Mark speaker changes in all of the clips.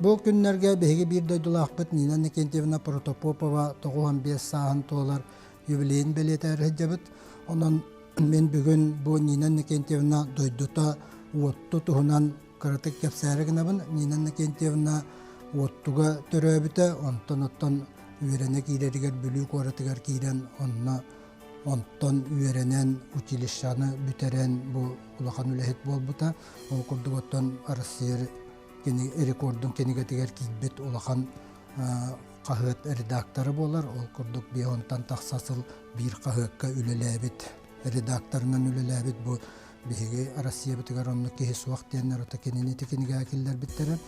Speaker 1: Бу күннэргэ биһиги биир дойдулаахпыт Нина Никентьевна Протопопова 95 сааһын туолар юбилейын бэлиэтээр сылдьабыт. Онон мин бүгүн бу Нина Никентьевна дойдута Уотту туһунан кыратык кэпсээри гынабын. Нина Никентьевна Уоттуга төрөөбүтэ, онтон оттон үөрэнэ киирэригэр Бүлүү куоратыгар киирэн онно онтон үөрэнэн училищены бүтэрэн бу улахан үлэһит буолбута. Ол курдук оттон Россия рекордун кинигэтигэр киирбит улахан хаһыат редактора буолар. Ол курдук биһонтан тахса сыл биир хаһыакка үлэлээбит, редакторынан үлэлээбит бу биһиги Россиябытыгар оннук киһи суох диэннэр ото кинини ити кинигэҕэ киллэрбиттэрэ.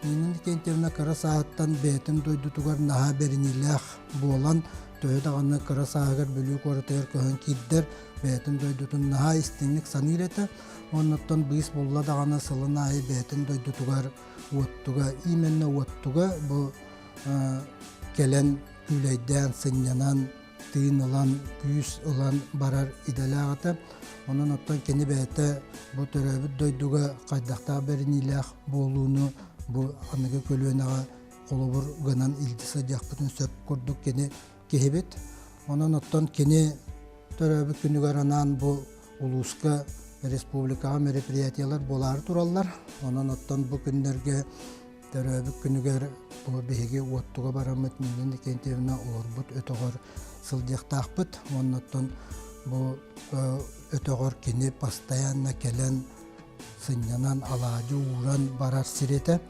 Speaker 1: Нина Никентьевна кыра сааһыттан бэйэтин дойдутугар наһаа бэриниилээх буолан, төһө даҕаны кыра сааһыгар Бүлүү куоратыгар көһөн киирдэр, бэйэтин дойдутун наһаа истиҥник саныыр этэ. Оннуттан быыс булла даҕаны сылын аайы бэйэтин дойдутугар Уоттуга, именно Уоттуга бу кэлэн күүлэйдээн, сынньанан, тыын ылан, күүс ылан барар идэлээх этэ. Онон оттон кини бэйэтэ бу төрөөбүт дойдуга хайдахтаах бэриниилээх буолууну бу аныгы көлүөнэҕэ холобур гынан илдьэ сылдьыахпытын сөп курдук кини киһибит. Онон оттон кини төрөөбүт күнүгэр анаан бу улууска, республикаҕа мероприятиелар буолаары тураллар. Онон оттон бу күннэргэ төрөөбүт күнүгэр бу биһиги Уоттуга бараммыт Нина Никентьевна олорбут өтөҕөр сылдьыахтаахпыт. Уонна оттон бу өтөҕөр кини постоянно кэлэн сынньанан алаадьы ууран барар сир этэ.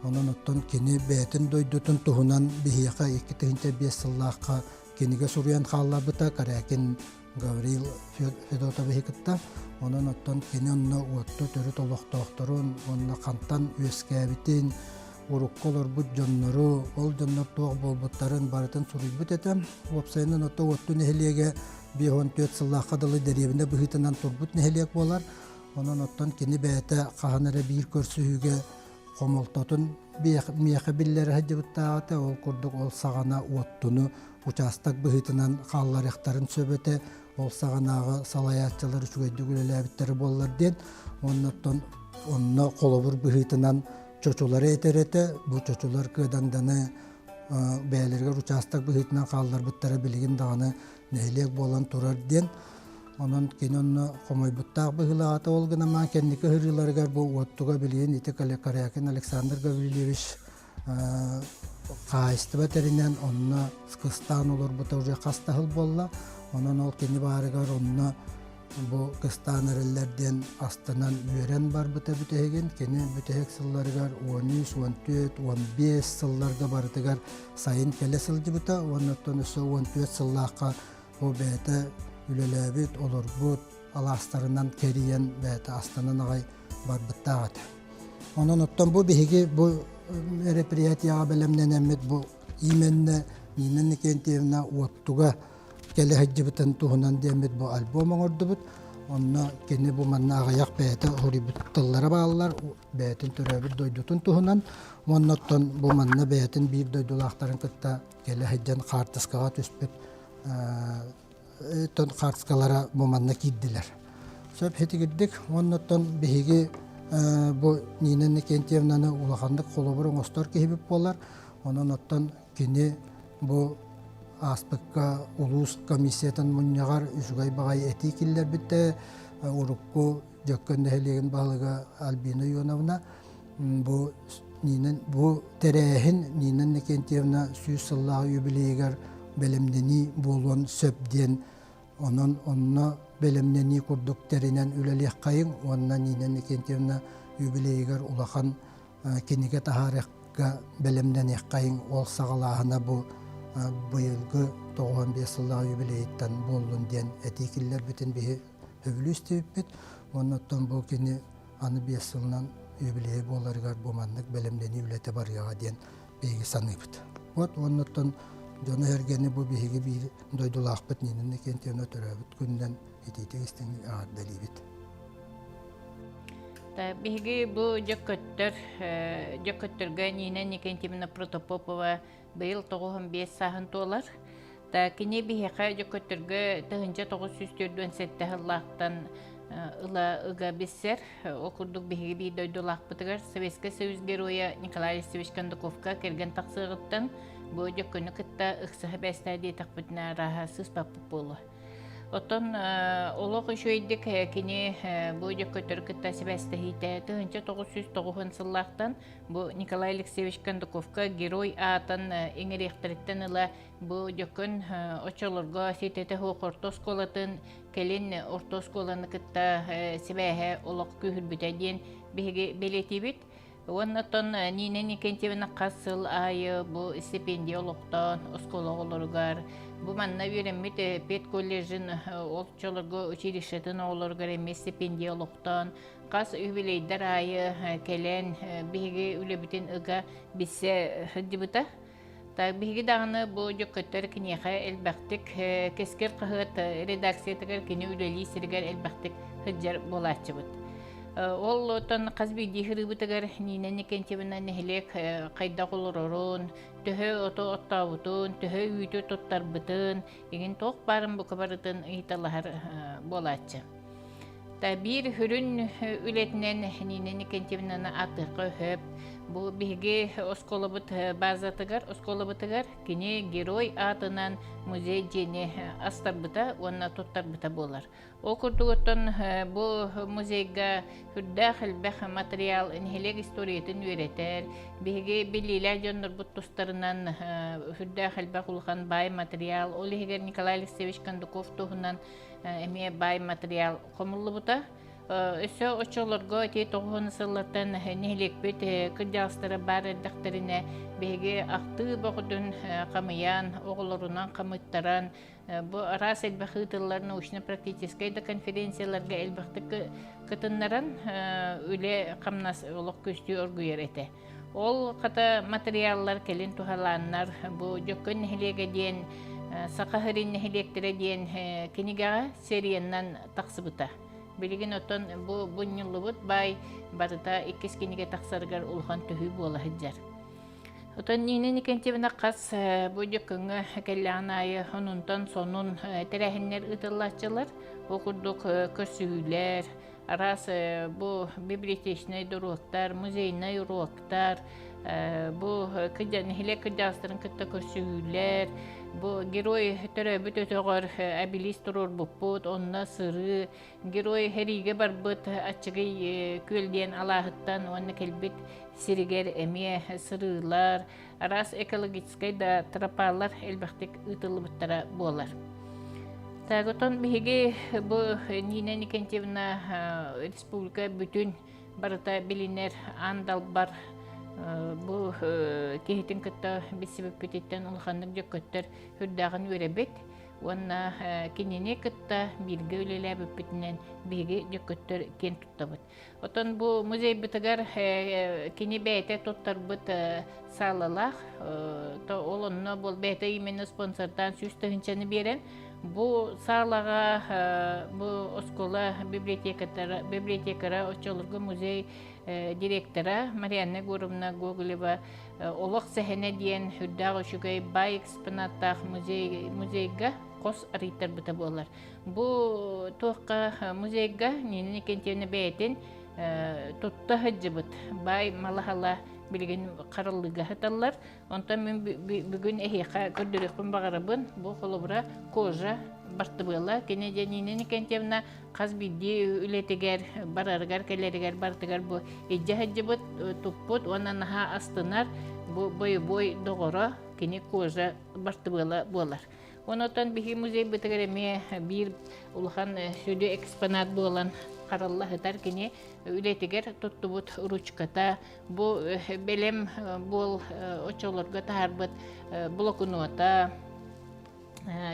Speaker 1: Онон оттон кини бэйэтин дойдутун туһунан биһиэхэ 2005 сыллаахха кинигэ суруйан хаалларбыта Корякин Гаврил Федотовиһы кытта. Онон оттон кини онно уотту төрүт олохтоохторун уонна хантан үөскээбитин, урукку олорбут дьоннору, ол дьоннор туох буолбуттарын барытын суруйбут этэ. Уопсайынан ото Уотту нэһилиэгэ 54 сыллаахха дылы дэриэбинэ быһыытынан турбут нэһилиэк буолар. Онон оттон кини бэйэтэ хаһан эрэ биир көрсүһүүгэ хомолтотун миэхэ биллэрэ сылдьыбыттааҕа ол курдук ол саҕана Уоттуну учаастак быһыытынан хаалларыахтарын сөп этэ, ол саҕанааҕы салайааччылар үчүгэйдик үлэлээбиттэрэ буоллар диэн уонна оттон онно холобур быһыытынан чочулары этэр этэ, бу чочулар Кыаданданы бэйэлэригэр учаастак быһыытынан хаалларбыттара билигин даҕаны нэһилиэк буолан турар диэн. Онон кини онно хомойбуттаах быһыылаҕата ол гынан маан кэнники ыһырыыларыгар бу Уоттуга билигин ити Корякин Александр Гаврильевич хаһаайыстыба тэринэн онно кыстаан олорбута уже хас да сыл буолла. Онон ол кини баарыгар онно бу кыстаан эрэллэр диэн астынан үөрэн барбыта бүтэһигин. Кини бүтэһик сылларыгар 13, 14, 15 сылларга барытыгар сайын кэлэ сылдьыбыта уонна оттон өссө 14 сыллаахха бу бэйэтэ үлэлээбит, олорбут алаастарынан кэрийэн бэйэтэ астанан аҕай барбыттаах этэ. Онон оттон бу биһиги бу мероприятияҕа бэлэмнэнэммит бу именно Нина Никентьевна Уоттуга кэлэ сылдьыбытын туһунан диэммит бу альбом оҥордубут. Онно кини бу манна аҕыйах бэйэтэ уһуруйбут тыллара бааллар, бэйэтин төрөөбүт дойдутун туһунан. Уонна оттон бу манна бэйэтин биир дойдулаахтарын кытта кэлэ сылдьан хаартыскаҕа түспүт тон хаартыскалара бу манна киирдилэр. Сөп хитигирдик уонна биһиги бу Нина Никентьевнаны улаханнык холобур оҥостор киһибит буолар. Онон оттон кини бу ааспыкка улуус комиссиятын мунньаҕар үчүгэй баҕайы этии киллэрбиттэ. Урукку Дьөккөн нэһилиэгин баһылыга Альбина Ионовна бу Нина бу тэрээһин Нина Иннокентьевна 100 сыллаах юбилейыгар бэлэмнэнии буолуон сөп диэн онон онно бэлэмнэнии курдук тэринэн үлэлиэххэйиҥ уонна Нина Иннокентьевна юбилейыгар улахан кинигэ таһаарыахха бэлэмнэниэххэйиҥ ол саҕалааһына бу быйылгы 95 сыллаах юбилейыттан буоллун диэн этии киллэрбитин биһи сөбүлүү истибиппит уонна оттон бу кини аны 5 сылынан юбилей буоларыгар бу маннык бэлэмнэнии үлэтэ барыаҕа диэн биһиги саныыбыт. Вот уонна оттон дьону-сэргэни бу биһиги биир дойдулаахпыт Нина Иннокентьевна төрөөбүт күнүнэн итиитик истиҥник эҕэрдэлиибит.
Speaker 2: Биһиги бу дьөккөттөр, дьөккөттөргө Нина Иннокентьевна Протопопова быйыл 95 сааһын туолар. Та кини биһиэхэ дьөккөттөргө 1947 сыллаахтан ыла ыга билсэр. Ол курдук биһиги биир дойдулаахпытыгар Советскай Союз Геройа Николай Алексеевич Кондаковка кэргэн тахсыаҕыттан бу дьөккөнү кытта ыксаһа бэстээ диэтэхпитинэ арааһа сыыспаппыт буолуо. Оттон олох үчүгэйдик кини бу дьөккөттөрү кытта сибээстэһиитэ 1909 сыллаахтан бу Николай Алексеевич Кондаковка герой аатын иҥэриэхтэриттэн ыла бу дьөккөн оччолорго ситэтэ суох орто оскуолатын кэлин орто оскуоланы кытта сибээһэ олох күүһүрбүтэ диэн биһиги бэлиэтиибит. Уонна оттон Нина Никентьевна хас сыл аайы бу стипендия олохтоон оскуола оҕолоругар, бу манна үөрэммит педколледжын оччолорго училищетын оҕолоругар эмиэ стипендия олохтоон, хас юбилейдар аайы кэлэн биһиги үлэбитин ыга билсэ сылдьыбыта. Биһиги даҕаны бу дьөккөттөр киниэхэ элбэхтик Кэскил хаһыат редакциятыгар кини үлэлии сиригэр элбэхтик сылдьар буолааччыбыт. Ол оттон хас биирдии сырыыбытыгар Нина Никентьевна нэһилиэк хайдах олорорун, төһө оту оттообутун, төһө үүтү туттарбытын, игин туох баарын бука барытын ыйыталаһар буолааччы. Биир сүрүн үлэтинэн Нина Никентьевнаны ааттыахха сөп. Бу биһиги оскуолабыт базатыгар, оскуолабытыгар кини герой аатынан музей дьиэни астарбыта уонна туттарбыта буолар. Ол курдук оттон бу музейга сүрдээх элбэх материал нэһилиэк историятын үөрэтэр, биһиги билиилээх дьоннорбут тустарынан сүрдээх элбэх улахан баай материал, ол иһигэр Николай Алексеевич Кондаков туһунан эмиэ баай материал хомуллубута. Өссө оччолорго ити тоҕуһун сыллартан нэһилиэкпит кырдьаҕастара баар эрдэхтэринэ биһиги ахтыы бөҕөтүн хамыйан, оҕолорунан хамыттаран, бу араас элбэх ыытыллар научно-практическай да конференцияларга элбэхтик кытыннаран үлэ-хамнас олох күстүү оргуйар этэ. Ол хата материаллар кэлин туһалааннар бу Дьөккөн нэһилиэгэ диэн Саха сирин нэһилиэктэрэ диэн кинигэҕэ сериянан тахсыбыта. Билигин оттон бу мунньуллубут баай барыта иккис кинигэ тахсарыгар улахан төһүү буола сылдьар. Оттон Нина Никентьевна хас бу Дьөккөҥҥө кэллэҕин аайы онунтан сонун тэрээһиннэр ыытыллааччылар. Ол курдук көрсүһүүлэр, араас бу библиотечнай уруоктар, музейнай уруоктар, бу нэһилиэк кырдьаҕастарын кытта көрсүһүүлэр, бу герой төрөөбүт өтөҕөр обелиск туруорбуппут, онно сырыы, герой сэриигэ барбыт Аччыгый күөл диэн алааһыттан уонна кэлбит сиригэр эмиэ сырыылар, араас экологическай да тропалар элбэхтик ыытыллыбыттара буолар. Таготон биһиги бу Нина Никентьевна республика бүтүн барыта билинэр аан далбар бу киһитин кытта билсибиппититтэн улаханнык дьөккөттөр үрдээҕин үөрэбит уонна кинини кытта бииргэ үлэлээбиппитинэн биһиги дьөккөттөр киэн туттабыт. Оттон бу музейбытыгар кини бэйэтэ туттарбыт саалалаах, то ол онно бол бэйэтэ именно спонсордаан 100 тыһыынчаны биэрэн, бу саалаҕа бу оскуола библиотекатара, библиотекара оччолорго музей директора Марианна Егоровна Гоголева олох сэһэнэ диэн үрдээх үчүгэй баай экспонаттаах музей музейга хос арыйтарбыта буолар. Бу туохха музейга Нина Никентьевна бэйэтин тутта сылдьыбыт баай малаһала билигин хараллыыга сыталлар. Онтон мин бүгүн эһиэхэ көрдөрүөхпүн баҕарабын. Бу холобура кожа бартыбыала. Кини дьэ Нина Никентьевна хас биирдии үлэтигэр барарыгар кэлэригэр барытыгар бу илдьэ сылдьыбыт, туппут уонна наһаа астынар бу бойобуой доҕоро кини кожа бартыбыала буолар. Онотон биһиги музейбытыгар эмиэ биир улахан сүдү экспонат буолан харалла сытар кини үлэтигэр туттубут ручката, бу бэлэм буол оччолорго таһаарбыт блокнуота,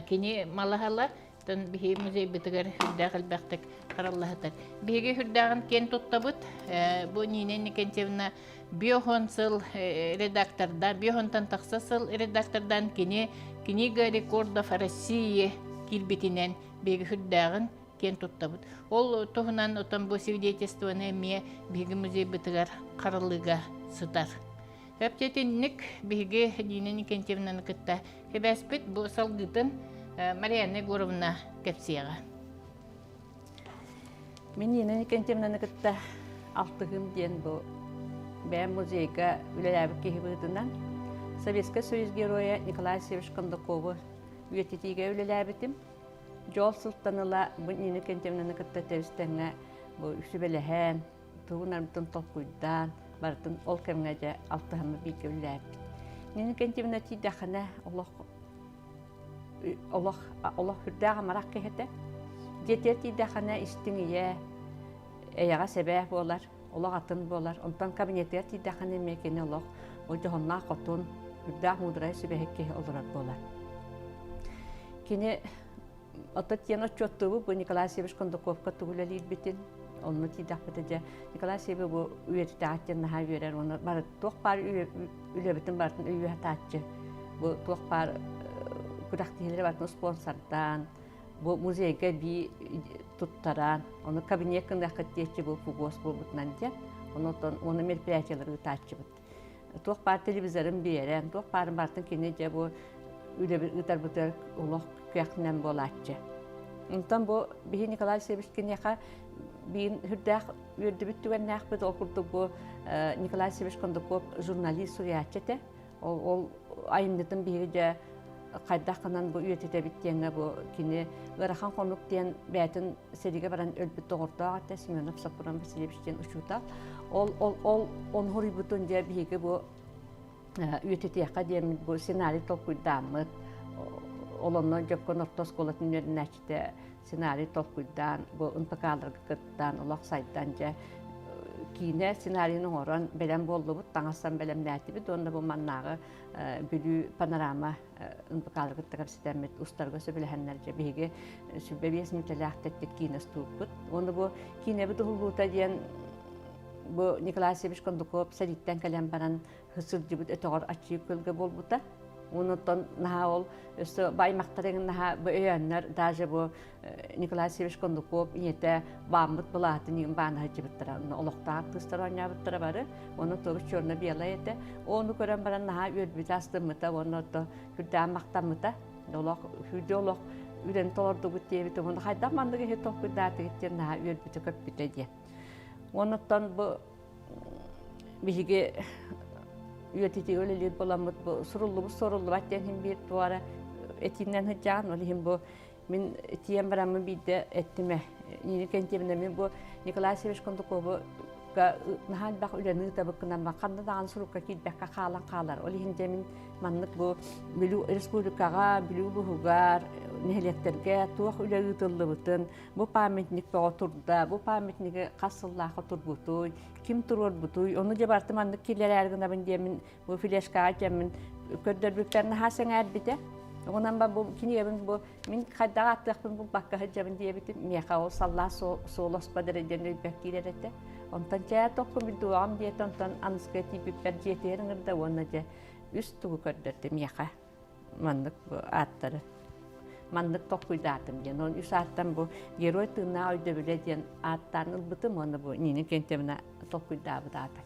Speaker 2: кини малаһала биһиги музейбытыгар үрдээх элбэхтик харалла сытар. Биһиги үрдээҕин киэн туттабыт. Бу Нина Никентьевна биохон сыл редакторда, биохонтон тахса сыл редактордан кини Книга рекордов России киирбитинэн биһиги үрдээҕин киэн туттабыт. Ол туһунан отон бу свидетельствоны эмиэ биһиги музейбытыгар харалыыга сытар. Өптетинник биһиги Нина Никентьевнаны кытта хибэспит бу салгыытын Марианна Егоровна кэпсиэҕэ.
Speaker 3: Мин Нина Никентьевнаны кытта алтыһым диэн бу бэйэм музейга үлэлээбит киһи быһыытынан Советскай Союз Геройа Николай Алексеевич Кондакову үйэтитиигэ үлэлээбитим. Дьол сылтан ыла бу Нина Никентьевнаны кытта тэбис-тэҥҥэ бу сүбэлэһэн, тугун-арбытын толкуйдаан, барытын ол кэмҥэ дьэ алтыһаммыт бииргэ үлэлээбиппит. Нина Никентьевна тиийдэххинэ олох олох олох үрдээх амарах киһи этэ. Дьиэтигэр тиийдэххинэ истиҥ ийэ, эйэҕэс эбээ буолар, олох атын буолар. Онтон кабинетыгар тиийдэххинэ эмиэ кини олох дьоһуннаах хотун, үрдээх муударай сүбэһит киһи олорор буолар. Кини Оттон тиэн отчуоттуубут бу Николай Севич Кондаковка тугу үлэлиирбитин, онно тиийдэхпитэ дьэ Николай Севич бу үйэтитээҕит диэн наһаа үөрэр уонна бары туох баар үлэбитин барытын өйүө бу туох баар күрэхтэһиилэри барытын спонсордаан, бу музейга эбии туттаран, ону кабинет гыныаххыт диэччи бу ФУГОС буолбутунан диэн, онон уонна мероприятиелары ыытааччыбыт. Туох баар телевизорын биэрэн, туох баарын барытын кини дьэ бу үлэбит ыытарбытыгар олох кыахынан буолааччы. Онтон бу биһи Николай Алексеевич киниэхэ биин үрдээх үөрдүбүт түгэннээхпит ол курдук бу Николай Алексеевич Кондаков журналист суруйааччы этэ. Ол, ол айымньытын биһиги дьэ хайдах гынан бу үйэтитэбит диэҥҥэ бу кини ыарахан хонук диэн бэйэтин сэриигэ баран өлбүт доҕордоох этэ Семенов Сапуран Васильевич диэн учуутал. Ол ол ол он хоруйбутун дьэ биһиги бу үйэтитиэххэ диэммит бу сценарий толкуйдааммыт ол онно Дьөккөн орто оскуолатын үөрэнээччитэ сценарий толкуйдаан бу НПК-ларга кыттан олох сайдан дьэ киинэ сценарийын оҥорон бэлэм буоллубут таҥассан бэлэмнээтибит уонна бу маннааҕы Бүлүү панорама НПК-лары кытта кэпсэтэммит устарга сөбүлэһэннэр дьэ биһиги 25 мүнүүтэлээх тэттик киинэ устууппут. Уонна бу киинэбит уһуллуута диэн бу Николай Алексеевич Кондуков сэрииттэн кэлэн баран сылдьыбыт өтөҕөр аччык көлгө буолбута. Онтон наһаа ол өссө баймахтарын наһаа бу өйөөннөр даже бу Николай Алексеевич Кондуков ийэтэ бааммыт былаатын иһин баана сылдьыбыттара. Олохтоох артыыстар оонньообуттара бары. Ону тобус черно-белай этэ. Ону көрөн баран наһаа үөрбүтэ, астыммыта уонна ото күрдээн махтаммыта. Олох хүрдэ олох үлэни толордубут диэбит. Уонна хайдах маннык иһи толкуйдаатыгыт диэн наһаа үөрбүтэ көппүтэ диэн. Оннуттан бу биһиги үйэтитигэ үлэлиир буоламмыт бу суруллубут суруллубат диэн иһин биир туора этиинэн сылдьаҕын. Ол иһин бу мин тиийэн бараммын биирдэ эттим ээ Нина Кентьевна мин бу Николай Алексеевич Кондукову наһаа элбэх үлэни ыытабыккынан ханна даҕаны сурукка киирбэккэ хаалан хаалар. Ол иһин дьэ мин маннык бу Бүлүү республикаҕа, Бүлүү улууһугар, нэһилиэктэргэ туох үлэ ыытыллыбытын, бу памятник тоҕо турда, бу памятнигы хас сыллаахха турбутуй, ким туруорбутуй, ону дьэ барыта маннык киллэрээри гынабын диэммин бу флешкаҕа кэммин көрдөрбүппэр наһаа сэҥээрбитэ. Онон бу кинигэбин бу мин хайдах ааттыахпын булбакка сылдьабын диэбитим. Миэхэ ол саллаа суолоспа дэрэ диэн өйбөр киирэр этэ. Онтон чээ тохпун билдуоҕам диэтэ, онтон аныска тиийбиппэр дьиэтигэр ыҥырда уонна дьэ үс тугу көрдөрдө миэхэ маннык бу ааттары маннык толкуйдаатым диэн. Ол үс ааттан бу Герой тыыннаах өйдөбүлэ диэн ааттаан ылбытым уонна бу Нина Кентьевна толкуйдаабыт аата.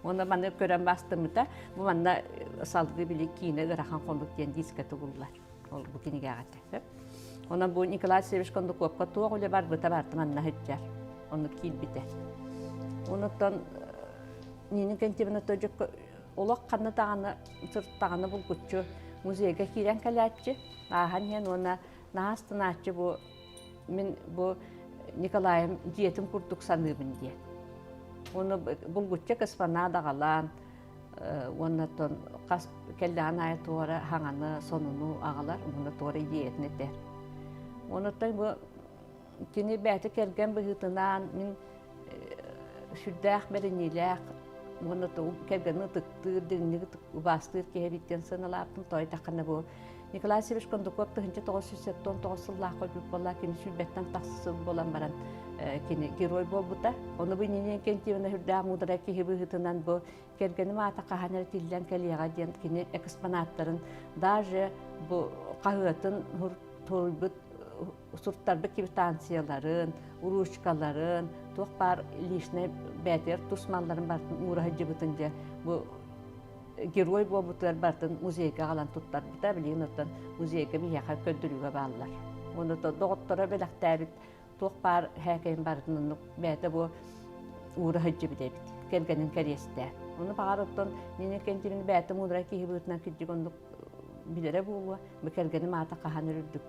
Speaker 3: Уонна маны көрөн бастыммыта, бу манна салгыы били киинэ ыарахан хонук диэн диискэ тугуллар. Ол бу кинигэҕэ этэ. Онон бу Николай Алексеевич Кондуковка туох үлэ барбыта барыта манна сылдьар. Оннук киирбитэ. Онуттан Нина Кентьевна Тодьукка олох ханна даҕаны сырыттаҕына булгуччу музейга киирэн кэлээччи, ааһан иһэн уонна наһаа астынааччы бу мин бу Николаем дьиэтин курдук саныыбын диэн. Уонна булгуччу кыспанаа даҕалаан уонна оттон хас кэллэҕин аайы туора хаҥаны, сонуну аҕалар уонна туора идеятын этэр. Онуттан бу кини бэйэтэ кэргэн быһыытынан мин сүрдээх бэриниилээх уонна кэргэни ытыктыыр, дириҥник убаастыыр киһи эбит диэн сыаналаабытым. Тоойдоххуна бу Николай Васильевич Кондуков 1979 сыллаахха өлбүт буолла, кини сүүрбэттэн тахса сыл буолан баран кини герой буолбута. Ону бу Нина Иннокентьевна үрдээх муударай киһи быһыытынан бу кэргэним аата хаһан эрэ тиллэн кэлиэҕэ диэн кини экспонаттарын даже бу хаһыатын туруйбут суртарбыт квитанцияларын, ручкаларын, туох баар личнэй бээтигэр тус малларын барытын уура сылдьыбытын дьэ бу герой буолбутугар барытын музейга аҕалан туттарбыта билигин оттон музейга биһиэхэ көрдөрүүгэ бааллар. Уонна доҕотторо бэлэхтээбит туох баар һээкэйин барытын оннук бэйэтэ бу уура сылдьыбыт эбит кэргэнин кэриэстээн. Ону баҕар оттон Нина Кентивин бэйэтэ муударай киһи быһыытынан кырдьык оннук билэрэ буолуо, бу кэргэним аата хаһан үрдүк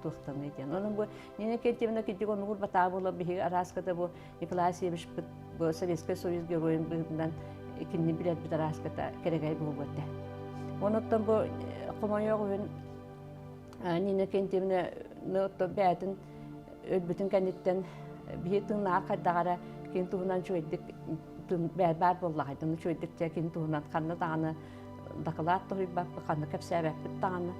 Speaker 3: туохтаный диэн. Онон бу Нина Кентивна кырдьык оннугур батаа буола биһиги арааската бу Николай Алексеевичпыт бу Советскай Союз геройун быһыытынан кинини билэрбит арааската кэрэгэй буолуо этэ. Онуттан бу хомойуох үһүн Нина Кентивна бэйэтин өлбүтүн кэнниттэн биһи тыыннаах хайдах эрэ кини туһунан үчүгэйдик баар буоллаҕай үчүгэйдик дьэ кини туһунан ханна даҕаны дакылаат тоһуйбаппыт ханна кэпсээбэппит даҕаны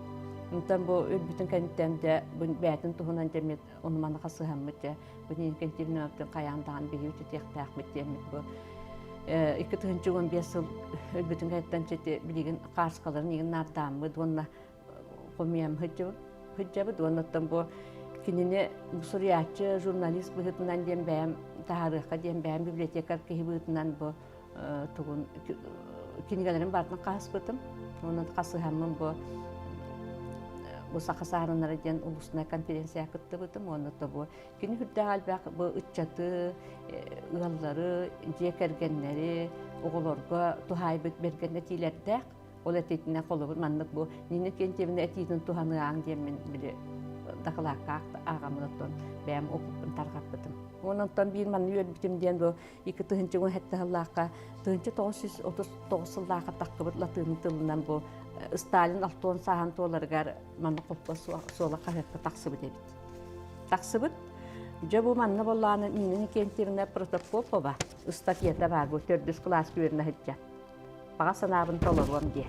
Speaker 3: онтон бу өлбүтүн кэнниттэн дьэ бу бэйэтин туһунан дьэ эмиэ ону маны хасыһаммыт дьэ бу Нина Кентивна хайаан даҕаны биһи үтүтүөхтээхпит диэммит бу 2015 сыл өлбүтүн кэнниттэн билигин хааскаларын игин наардааммыт уонна хомуйам сылдьабыт уонна оттон бу кинини суруйааччы журналист быһыытынан диэн бэйэм таһаарыахха диэн бэйэм библиотекарь киһи быһыытынан бу тугун кинигэлэрин барытын хаһыспытым уонна хасыһаммын бу бу саха саарыннара диэн улуснай конференция кыттыбытым уонна то бу кини үрдээх элбэх бу ыччаты ыаллары дьиэ кэргэннэри оҕолорго туһаайбыт бэргэн этиилэрдээх Ол этиитинэн холобур маннык бу Нина Кентьевна этиитин туһаныаҥ диэммин били дакылаакка ааҕаммын оттон бэйэм опыппын тарҕаппытым. Онон биир манны үөрбүтүм диэн бу 2017 сыллаахха 1939 сыллаахха таххыбыт латыын тылынан бу Сталин алтуон сааһын туоларыгар манна хоппо суола хаһыакка тахсыбыт эбит. Тахсыбыт. Дьэ бу манна боллааны Нина Никентьевна Протопопова ыстатыйата баар бу төрдүс кылаас үөрэнэ сылдьар. баҕа санаабын толоруом диэ.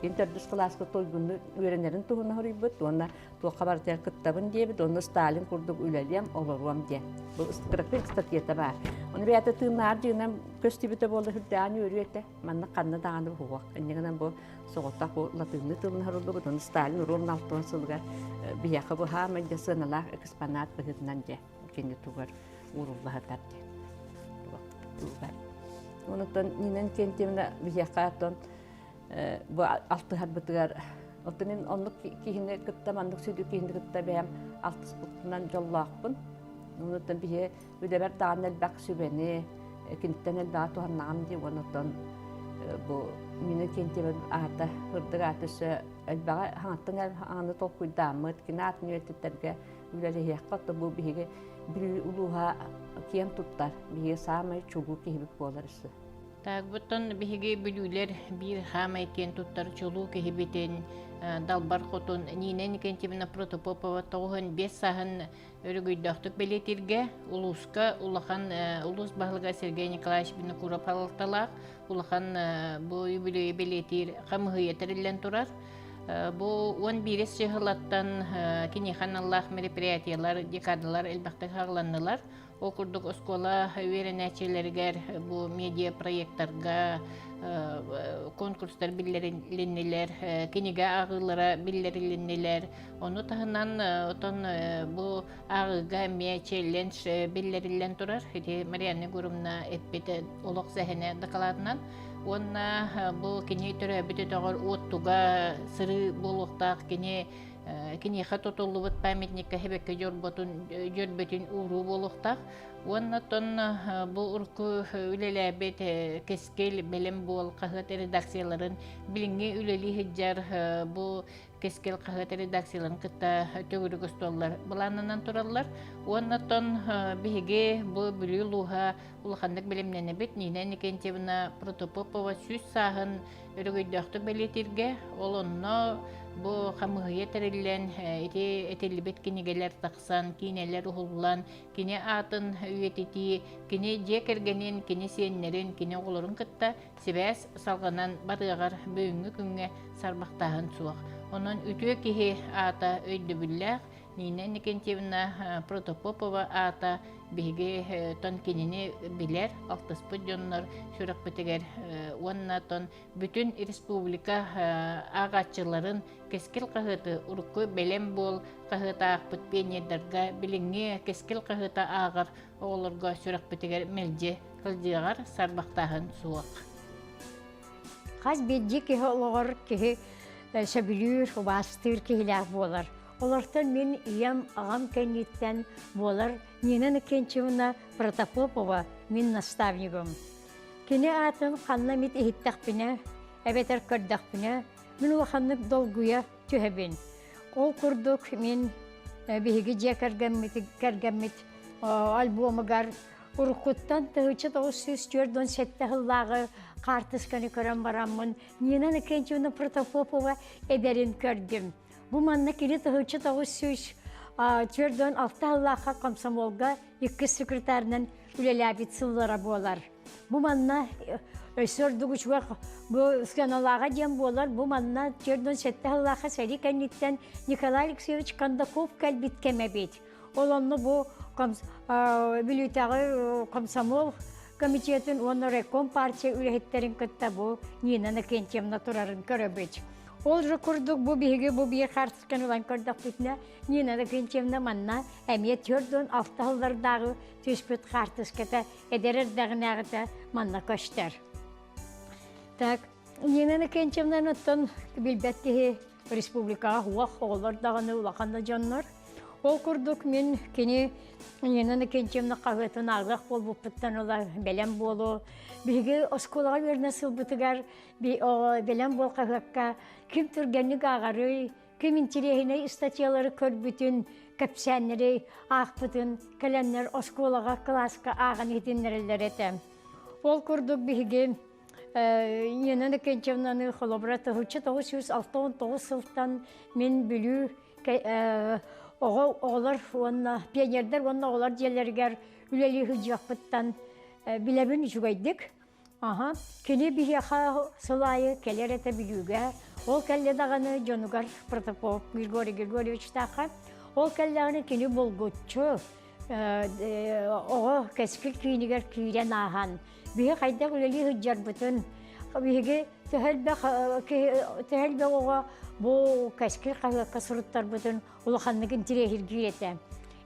Speaker 3: Кин төрдүс кылааска туйгунну үөрэнэрин туһунан хоруйбут уонна туохха барытыгар кыттабын диэбит уонна Сталин курдук үлэлиэм, олоруом диэн. Бу кыракый ыстатыйата баар. Ону бэйэтэ тыыннаар дьиҥинэн көстүбүтэ буолла сүрдээҕин үөрүү этэ. Манна ханна даҕаны буһуох. Иннигинэн бу соҕотох бу латыынныы тылын хоруллубут уонна Сталин уруом алтыан сылыгар биһиэхэ бу хаамай дьэ сыаналаах экспонат быһыытынан дьэ кини тугар уурулла сытар диэн. Онуттан Нина Иннокентьевна биһиэхэ оттон бу алтыһарбытыгар оттон мин оннук киһини кытта маннык сүдү киһини кытта бэйэм алтыспыппынан дьоллоохпун. Онуттан биһи үлэбэр даҕаны элбэх сүбэни киниттэн элбэҕи туһаннаҕым дии уонна оттон бу Нина Иннокентьевна аата ырдык аата өссө элбэҕи хаҥаттан аҥаны толкуйдааммыт кини аатын үйэтитэргэ үлэлэһиэххэ оттон бу биһиги Бүлүү улууһа киэн туттар, биһиги саамай чулуу киһибит буолар өссө.
Speaker 2: Так, буттан биһиги бүлүүлэр биир хаамай киэн туттар чулуу киһибитин Далбар Хотун Нина Никентьевна Протопопова 95 сааһын өрөгөйдөөхтүк бэлиэтииргэ улууска улахан улуус баһылыга Сергей Николаевич Винокуров салалталаах улахан бу юбилейи бэлиэтиир хамыһыйа тэриллэн турар. Бу 11 сыһылаттан киниэхэ аналлаах мероприятиелар, декадалар элбэхтик хаалланнылар. Ол курдук оскуола үөрэнээччилэригэр бу медиа-проекттарга конкурстар биллэрилиннилэр, кинигэ ааҕыылара биллэрилиннилэр. Ону таһынан отон бу ааҕыыга эмиэ челлендж биллэриллэн турар. Ити Марианна Егоровна эппит олох сэһэнэ дакылаатынан Уонна бу кини төрөөбүт өтөҕөр уоттуга сырыы буолуохтаах кини киниэхэ тутуллубут памятникка хэбэккэ дьорботун дьөрбөтүн ууруу буолуохтаах. Уонна тон бу урукку үлэлээбит Кэскил бэлэм буол хаһыат редакцияларын билиҥҥи үлэлии сылдьар бу Кэскил хаһыат редакцияларын кытта төгүрүк остуоллар былааннанан тураллар. Уонна тон биһиги бу Бүлүү улууһа улаханнык бэлэмнэнэбит. Нина Иннокентьевна Протопопова сүүс сааһын өрөгөйдөөхтүк бэлиэтииргэ, ол онно бу хамыыһыйа тэриллэн, ити этиллибит кинигэлэр тахсан, киинэлэр уһуллан, кини аатын үйэтитии, кини дьиэ кэргэнин, кини сиэннэрин, кини оҕолорун кытта сибээс салҕанан барыаҕар бүгүҥҥү күҥҥэ сарбахтааһын суох. Онон үтүө киһи аата өйдөбүллээх Нина Иннокентьевна Протопопова аата биһиги тон кинини билэр, алтыспыт дьоннор сүрэхпитигэр уонна тон бүтүн республика ааҕааччыларын Кэскил хаһыаты урукку бэлэм буол хаһыата аахпыт пионердарга билиҥҥи Кэскил хаһыата ааҕар оҕолорго сүрэхпитигэр мэлдьи сылдьыаҕар сарбахтааһын суох.
Speaker 4: Хас биирдии киһи олоҕор киһи сөбүлүүр, убаастыыр киһилээх буолар. Олортон мин ийэм, аҕам кэнниттэн буолар Нина Иннокентьевна Протопопова мин наставнигым. Кини аатын ханна эмит иһиттэхпинэ, эбэтэр көрдөхпүнэ, мин улаханнык долгуйа түһэбин. Ол курдук мин биһиги дьиэ кэргэммит, кэргэммит альбомугар уруккуттан 1947 сыллааҕы хаартысканы көрөн бараммын Нина Иннокентьевна Протопопова эдэрин көрдүм. Бу манна кини 1946 сыллаахха комсомолга иккис секретарынан үлэлээбит сыллара буолар. Бу манна өссө ордук үчүгэй бу сыаналааҕа диэн буолар. Бу манна 47 сыллаахха сэрии кэнниттэн Николай Алексеевич Кондаков кэлбит кэмэ эбит. Ол онно бу Бүлүүтэҕи комсомол комитетын уонна райком партия үлэһиттэрин кытта бу Нина Иннокентьевна турарын көрөбүт. Ол же курдук бу биһиги бу биир хаартысканы ылан көрдөхпүтүнэ Нина Иннокентьевна манна эмиэ 46 сыллардааҕы түспүт хаартыската эдэр эрдэҕинээҕитэ манна көстөр. Так, Нина Иннокентьевнаны оттон билбэт киһи республикаҕа уох оҕолор даҕаны улахан да дьоннор. Ол курдук мин кини Нина Иннокентьевна хаһыатын ааҕыах буолбуппуттан ыла бэлэм буолуо. Биһиги оскуолаҕа үөрэнэ сылбытыгар бэлэм буол хаһыакка ким түргэнник ааҕарый, ким интириэһинэй ыстатыйалары көрбүтүн, кэпсээннэри аахпытын кэлэннэр оскуолаҕа кылааска ааҕан иһитиннэрэллэр этэ. Ол курдук биһиги Нина Иннокентьевнаны холобура 1969 сылтан мин Бүлүү оҕо оҕолор уонна пионердар уонна оҕолор дьиэлэригэр үлэлии сылдьыахпыттан билэбин үчүгэйдик. Аха, кини биһиэхэ сыл аайы кэлэр этэ Бүлүүгэ. Ол кэллэ даҕаны дьонугар Протопоп Григорий Григорьевичтаахха. Ол кэллэҕинэ кини булгуччу оҕо кэскил киинигэр киирэн ааһан, биһи хайдах үлэлии сылдьарбытын, биһиги төһө элбэх төһө элбэх оҕо бу кэскил хаһыакка суруттарбытын улаханнык интириэһиргиир этэ.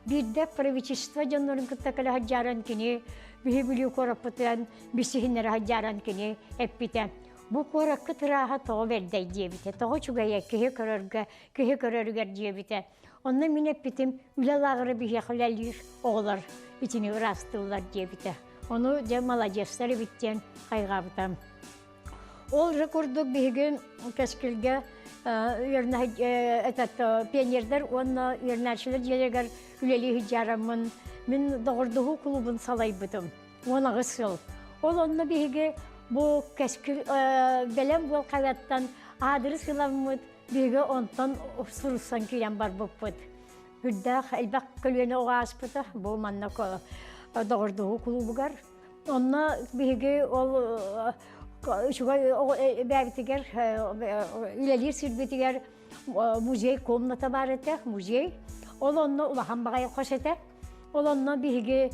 Speaker 4: Биирдэ правительство дьоннорун кытта кэлэ сылдьаран кини биһи Бүлүү куораппытынан билсиһиннэрэ сылдьаран кини эппитэ. Бу куоракка тырааһа тоҕо бэрдэй диэбитэ, тоҕо үчүгэйэ киһи көрөргө, киһи көрөрүгэр диэбитэ. Онно мин эппитим, үлэ лааҕыра биһиэхэ үлэлиир оҕолор итини ыраастыыллар диэбитэ. Ону дьэ маладьыастар эбит диэн хайҕаабытам. Ол же курдук биһиги Кэскилгэ этот пионердар уонна үөрэнээччилэр дьиэлэригэр үлэлии сылдьараммын мин доҕордоһуу клубун салайбытым 18 сыл. Ол онно биһиги бу Кэскил бэлэм буол хайаттан аадырыс ыламмыт биһиги онтон сурусан киирэн барбыппыт. Үрдээх элбэх көлүөнэ оҕо ааспыта бу манна доҕордоһуу клубугар. Онно биһиги ол үчүгэй бэйэбитигэр үлэлиир сирбитигэр музей комната баар этэ, музей. Ол онно улахан баҕайы хос этэ. Ол онно биһиги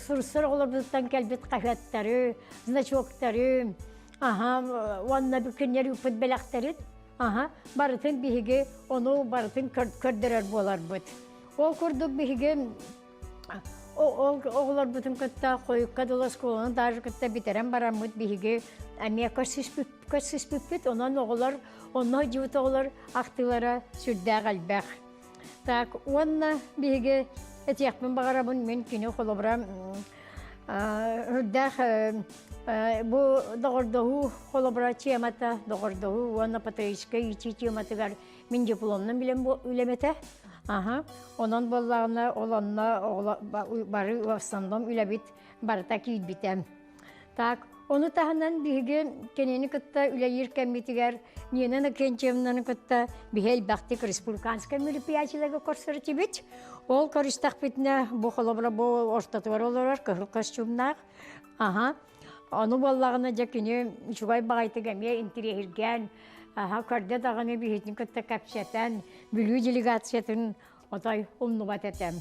Speaker 4: суруссар оҕолорбутуттан кэлбит хаһыаттары, значоктары, аха, уонна күннэр ыыппыт бэлэхтэрин, аха, барытын биһиги ону барытын көрдөрөр буоларбыт. Ол курдук биһиги Ол оҕолорбутун кытта хойукка дылы оскуоланы даже кытта бүтэрэн бараммыт биһиги эмиэ көрсүспүппүт. Онон оҕолор, онно сылдьыбыт оҕолор ахтыылара сүрдээх элбэх. Так, уонна биһиги этиэхпин баҕарабын мин кини холобура үрдээх бу доҕордоһуу холобура темата, доҕордоһуу уонна патриотическай иитии тематыгар Мин дипломнан билэн үлэм этэ. Аха. Онон буоллаҕына ол онно бары в основном үлэбит барыта киирбитэ. Так, ону таһынан биһиги кинини кытта үлэлиир кэммитигэр Нина Иннокентьевнаны кытта биһи элбэхтик республиканскай мероприятиеларга көрсөр этибит. Ол көрүстэхпитинэ бу холобура бу ортотугар олорор кыһыл костюмнаах. Аха. Ону буоллаҕына дьэ кини үчүгэй баҕайытык эмиэ интириэһиргээн, аһа көрдө даҕаны биһитин кытта кэпсэтэн, Бүлүү делегациятын отой умнубат этэ.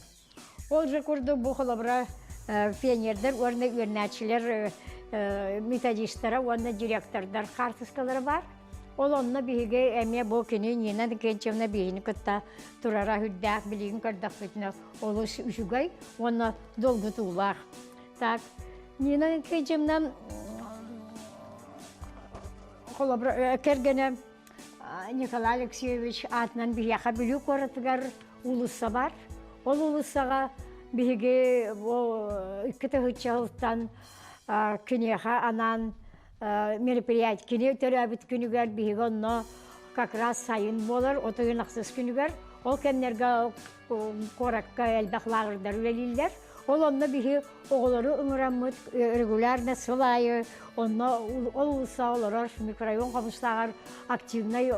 Speaker 4: Ол же курдук бу холобура пионердар уонна үөрэнээччилэр методистара уонна директордар хаартыскалара баар. Ол онно биһиги эмиэ бу кини Нина Иннокентьевна биһини кытта турара үрдээх билигин көрдөхпүтүнэ олус үчүгэй уонна долгутуулаах. Так, Нина Иннокентьевна холобура кэргэнэ. Николай Алексеевич аатынан биһиэхэ Бүлүү куоратыгар уулусса бар. Ол уулуссаҕа биһиги бу 2 тыһыынча сылтан киниэхэ анаан мероприятие кини төрөөбүт күнүгэр биһиги онно как раз сайын буолар, от ыйын ахсыс күнүгэр. Ол кэмнэргэ куоракка элбэх лааҕырдар үлэлииллэр. Ол онно биһи оҕолору ыҥыраммыт регулярно сыл аайы онно ол уулусса олорор микрорайон Хомустааҕар активнай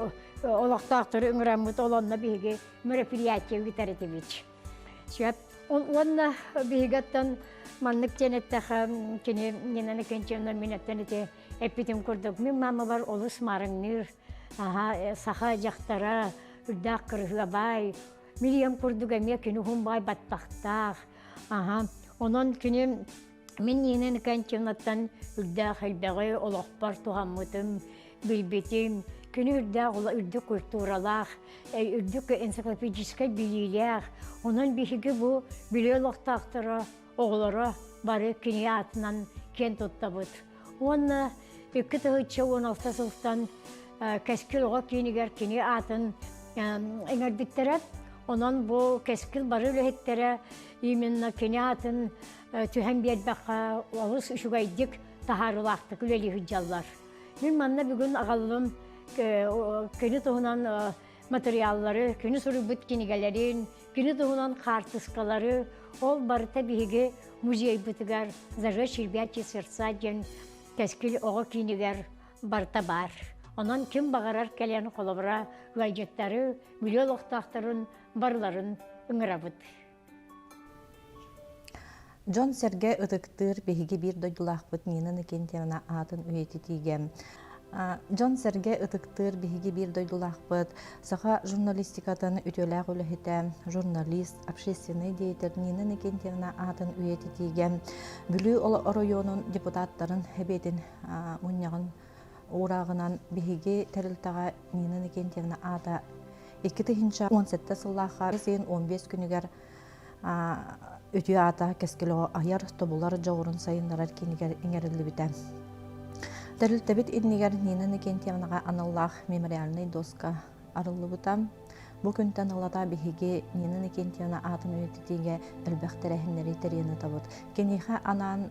Speaker 4: олохтоохтору ыҥыраммыт ол онно биһиги мероприятие ыытар этибит. Сөп. Уонна биһиги маннык диэн эттэхэ кини Нина Иннокентьевна мин эттэн ити эппитим курдук мин маамабар олус маарыҥныыр аха саха дьахтара үрдээх кырыһыабай Мириэм курдук эмиэ кини уһун баай баттахтаах. Аха. Онон кини мин Нина Иннокентьевнаттан үрдээх элбэҕи олохпор туһаммытым, билбитим. Кини үрдээх үрдүк культуралаах, үрдүк энциклопедическай билиилээх. Онон биһиги бу Бүлүү олохтоохторо, оҕолоро бары кини аатынан киэн туттабыт. Уонна 2016 сылтан Кэскил оҕо киинигэр кини аатын иҥэрбиттэрэ. Онон бу Кэскил бары үлэһиттэрэ именно кини аатын түһэн биэрбэххэ олус үчүгэйдик таһаарыылаахтык үлэлии сылдьаллар. Мин манна бүгүн аҕаллым кини туһунан материаллары, кини суруйбут кинигэлэрин, кини туһунан хаартыскалары, ол барыта биһиги музейбытыгар «Зажечь ребячьи сердца» диэн Кэскил оҕо киинигэр барыта баар. Онон ким баҕарар кэлэн холобура ыалдьыттары, Бүлүү олохтоохторун барыларын ыҥырабыт.
Speaker 5: Дьон-сэргэ ытыктыыр биһиги биир дойдулаахпыт Нина Иннокентьевна аатын үйэтитиигэ Дьон-сэргэ ытыктыыр биһиги биир дойдулаахпыт саха журналистикатын үтүөлээх үлэһитэ, журналист, общественный деятель Нина Иннокентьевна аатын үйэтитиигэ Бүлүү оройуонун депутаттарын Сэбиэтин мунньаҕын уурааҕынан биһиги тэрилтэҕэ Нина Иннокентьевна аата 2017 сыллаахха син 15 күнүгэр үтүө аата кэскил айар тобулар дьоҕурун сайыннарар киинигэр иҥэриллибитэ. Тэрилтэбит иннигэр Нина Иннокентьевнаҕа аналлаах мемориальнай доска арыллыбыта. Бу күнтэн ылата биһиги Нина Иннокентьевна аатын үйэтитиигэ элбэх тэрээһиннэри тэрийэн ыытабыт. Киниэхэ анаан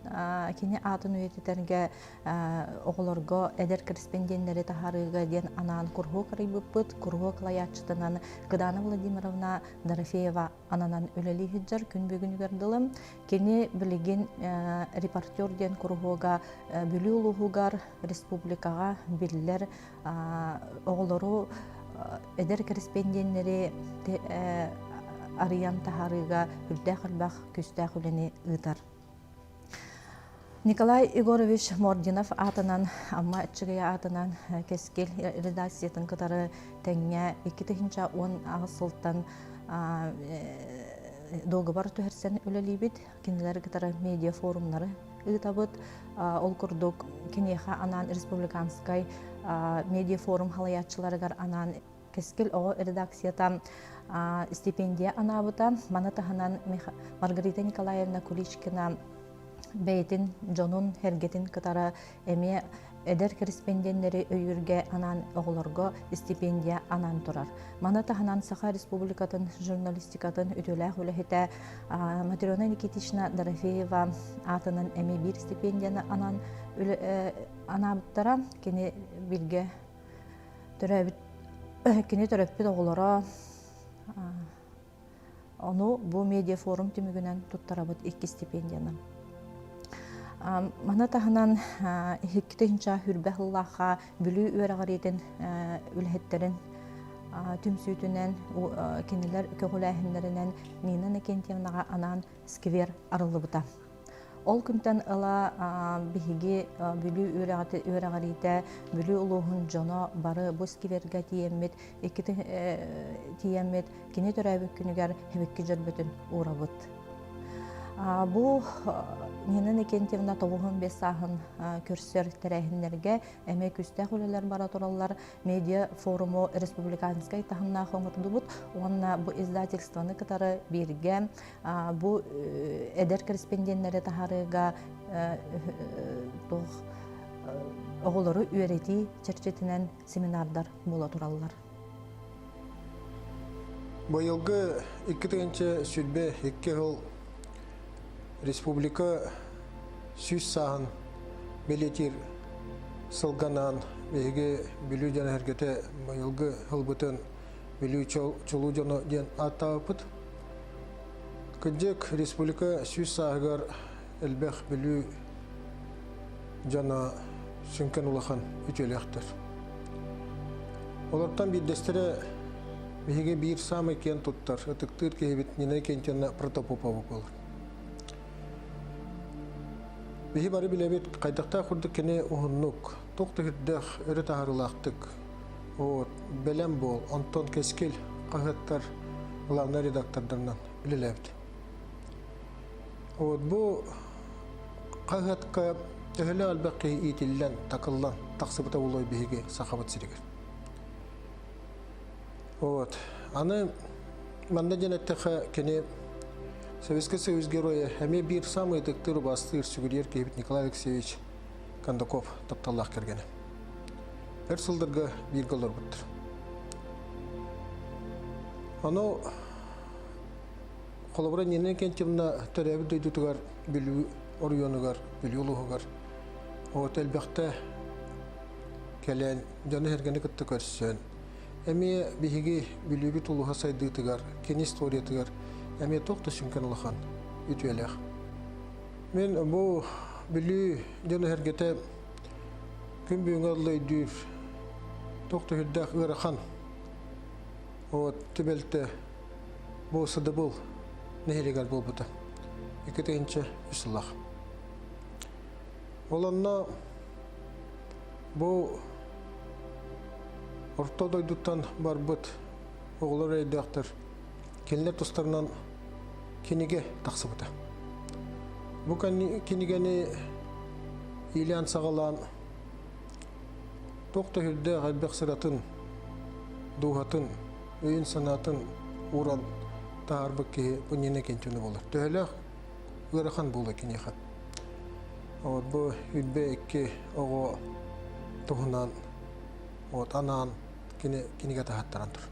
Speaker 5: кини аатын үйэтитэргэ оҕолорго эдэр корреспонденнэри таһаарыыга диэн анаан куруһуок арыйбыппыт. Куруһуок лайааччытынан Кыдана Владимировна Дорофеева ананан үлэлии сылдьар күн бүгүнүгэр дылы. Кини билигин репортер диэн куруһуога Бүлүү улууһугар республикаҕа биллэр оҕолору эдэр корреспонденнэри арыйан таһаарыыга үрдээх элбэх күүстээх үлэни ыытар. Николай Егорович Мординов аатынан Амма Аччыгыйа аатынан Кэскил редакциятын кытары тэҥҥэ 2018 сылтан дуогабар түһэрсэн үлэлиибит. Кинилэр кытары медиа-форумнары ыытабыт. Ол курдук киниэхэ анаан республиканскай медиа-форум халайааччыларыгар анаан Кэскил оҕо редакцията стипендия анаабыта. Маны таһынан Маргарита Николаевна Куличкина бэйэтин дьонун эргэтин кытары эмиэ эдэр корреспонденнэри өйүүргэ анаан оҕолорго стипендия анаан турар. Маны таһынан Саха Республикатын журналистикатын үтүөлээх үлэһитэ Матрена Никитична Дорофеева аатынан эмиэ биир стипендияны анаан анаабыттара. Кини билгэ төрөөбүт кини төрөппүт оҕолоро Ону бу медиафорум түмүгүнэн туттарабыт икки стипендияны. Маны таһынан 2 хүрбэ сыллаахха Бүлүү үөрэҕириитин үлэһиттэрин түмсүүтүнэн кинилэр көҕүлээһиннэринэн Нина Иннокентьевнаҕа анаан сквер арыллыбыта. Ол күнтэн ыла биһиги Бүлүү үөрэҕириитэ Бүлүү улууһун дьоно бары бу сквергэ тиийэммит, тиийэммит кини төрөөбүт күнүгэр эбикки дьөрбөтүн уурабыт. Бу Нина Иннокентьевна 95 сааһын көрсөр тэрээһиннэргэ эмиэ күүстээх үлэлэр бара тураллар. Медиа форуму республиканскай таһымнаах оҥордубут уонна бу издательствоны кытары бииргэ бу эдэр корреспонденнэри таһаарыыга туох оҕолору үөрэтии чэрчитинэн семинардар буола тураллар.
Speaker 6: Быйылгы 2022 сыл республика 100 сааһын бэлиэтиир сылганан биһиги Бүлүү дьон эһэргэтэ быйылгы сылбытын Бүлүү чулуу дьоно диэн ааттаабыппыт. Кырдьык, республика 100 сааһыгар элбэх Бүлүү дьоно сүҥкэн улахан үтүөлээхтэр. Олортон биирдэстэрэ биһиги биир саамай киэн туттар, ытыктыыр киһибит Нина Кентьевна Протопопова буолар. Биһи бары билэбит, хайдахтаах курдук кини уһуннук, туох да үрдээх, өрө таһаарыылаахтык, вот, бэлэм буол, онтон Кэскил хаһыаттар главнай редактордарынан үлэлээбит. Вот бу хаһыатка төһөлөөх элбэх киһи иитиллэн, такыллан тахсыбыта буолуой биһиги Сахабыт сиригэр. Вот. Аны манна диэн эттэххэ, кини Советский Союз геройа эмиэ биир самый ытыктыыр, убаастыыр, сүгүрүйэр киһибит Николай Алексеевич Кондаков тапталлаах кэргэнэ. Өр сылларга бииргэ олорбуттар. Ону холобура Нина Иннокентьевна төрөөбүт дойдутугар Бүлүү оройуонугар, Бүлүү улууһугар вот элбэхтэ кэлэн дьону-сэргэни кытта көрсөн, эмиэ биһиги Бүлүүбүт улууһа сайдыытыгар, кини историятыгар эмиэ туох да сүҥкэн улахан үтүөлээх. Мин бу Бүлүү дьоно-сэргэтэ күн бүгүҥҥэ дылы өйдүүр туох да сүрдээх ыарахан вот түбэлтэ бу сыдыбыл нэһилиэгэр буолбута. 2003 сыллаах. Ол онно бу орто дойдуттан барбыт оҕолор өйдөөхтөр кинилэр тустарынан кинигэ тахсыбыта. Бу кинигэни иилээн саҕалаан туох да сүрдээх элбэх сыратын, дууһатын, өйүн-санаатын ууран таһаарбыт киһи бу Нина Кентина буолар. Төһөлөөх ыарахан буолуо киниэхэ. Вот бу үрбэ икки оҕо туһунан вот анаан кини кинигэ таһаттаран тур.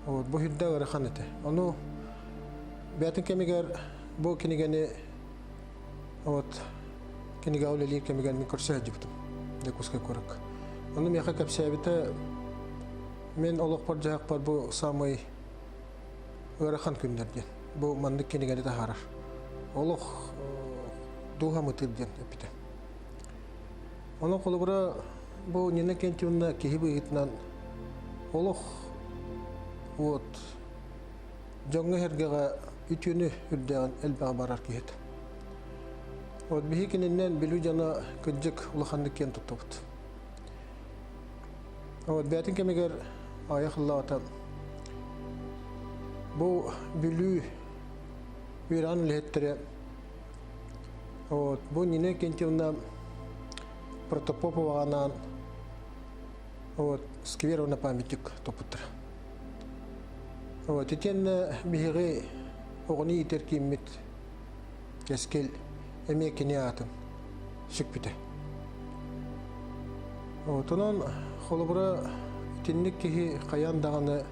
Speaker 6: Вот бу үрдэ ыарахан этэ. Ону бэйэтин кэмигэр бу кинигэни вот кинигэ үлэлиир кэмигэр мин көрсө сылдьыбытым Дьокуускай куоракка. Ону миэхэ кэпсээбитэ мен олохпор-дьаһахпар бу самый ыарахан күннэр диэн. Бу маннык кинигэни таһаарар. Олох дууһам ытыыр диэн эппитэ. Онон холобура бу Нина Кентьевна киһи быһыытынан олох вот дьоҥҥо-сэргэҕэ үтүөнү үрдээҕин элбэҕи барар киһи этэ. Вот биһи кининнэн Бүлүү дьоно кырдьык улаханнык киэн туттабыт. Вот бэйэтин кэмигэр аҕыйах сыллааҕыта бу Бүлүү үөрэҕин үлэһиттэрэ вот бу Нина Кентьевна Протопоповаҕа анаан вот сквер на памятник туппуттара. Вот итиэннэ биһиги оҕону иитэр кииммит Кэскил эмиэ кини аатын сүкпүтэ. Вот онон холобура итинник киһи хайаан даҕаны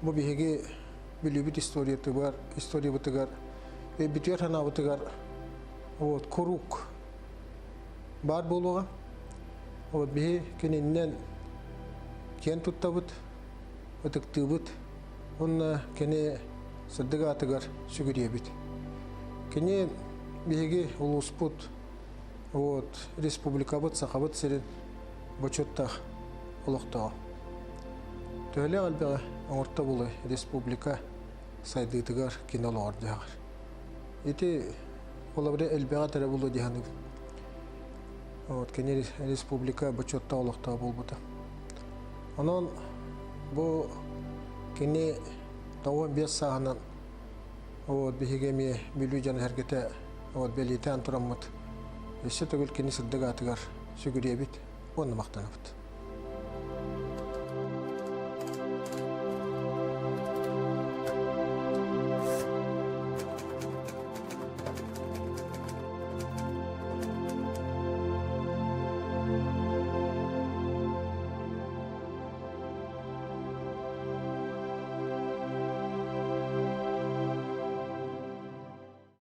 Speaker 6: бу биһиги Бүлүүбүт историятыгар, историябытыгар, өйбүтүгэр санаабытыгар вот куруук баар буолуоҕа. Вот биһи кининнэн киэн туттабыт, ытыктыыбыт уонна кини сырдык аатыгар сүгүрүйэбит. Кини биһиги улууспут, вот, республикабыт, Сахабыт сирин бочуоттаах олохтооҕо. Төһөлөөх элбэҕи оҥорто булуй республика сайдыытыгар кини олоҕор дьаһаҕар. Ити холобура элбэҕи этэрэ буолуо дии саныыбын. Вот, кини республика бочуоттаах олохтооҕо буолбута. Онон бу кини 95 сааһынан вот, биһиги эмиэ Бүлүү дьоно-сэргэтэ вот, бэлиэтээн тураммыт өссө төгүл кини сырдык аатыгар сүгүрүйэбит уонна махтанабыт.